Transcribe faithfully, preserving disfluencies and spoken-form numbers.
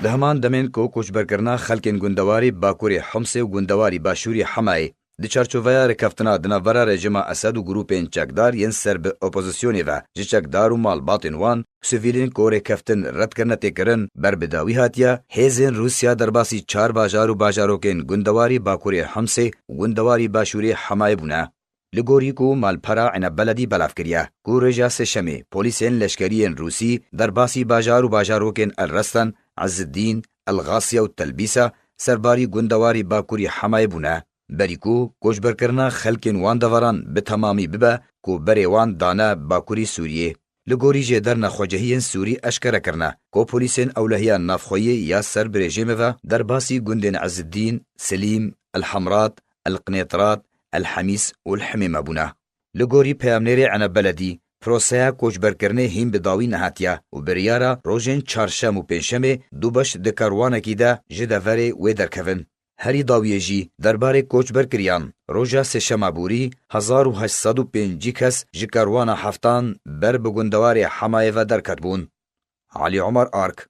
Di heman demên ku koçberkirina xelkên gundewarî Bakurê Homsê û gundewarî Başûrî Hemayê di çarçoveya rêkeftina di navbera rejîma Esed û grûpên çekdar yên ser bi opozisyonê ve ji çekdar û malbatên wan û sivîlên ku rêkeftin red kirine tê kirin ber bi dawî hatiye, hêzên Rûsya derbasî çar bajar û bajarokên gundewarî Bakurê Homsê û gundewarî Başûrê Hemayê bûne. Li gorî ku malpera Eneb Beledî belav kiriye ku rêja sêşemê polîsên leşkerî yên Rûsî derbasî bajar û bajarokên El Resten, Eziddîn, El Xasiye û Telbîsa serbarî gundewarî Bakurî Hemayê bûne, berî ku koçberkirina xelkên wan deveran bi temamî bibe ku berê wan dane Bakurî Sûriyê. Li gorî jêderine xwecihiyên Sûrî eşkere kirine ku polîsên ewlehiya navxweyî ya ser bi rejîmê ve derbasî gundên Eziddîn, Silîm, El Hemrat, El Qinêtrat, El Hemîs û El Himême bûne. Li gorî peyamnêrê Eneb Beledî, proseya koçberkirinê hîn bi dawî nehatiye û biryara rojên çarşem û pêncşemê du beş di karwanekî de ji deverê wê derkevin. Herî dawiyê jî derbarê koçberkiriyan, roja sêşema borî hezar û heşt sed û pêncî kes ji karwana heftan ber bi gundewarê Hemayê ve derketibûn. Elî Omer Ark,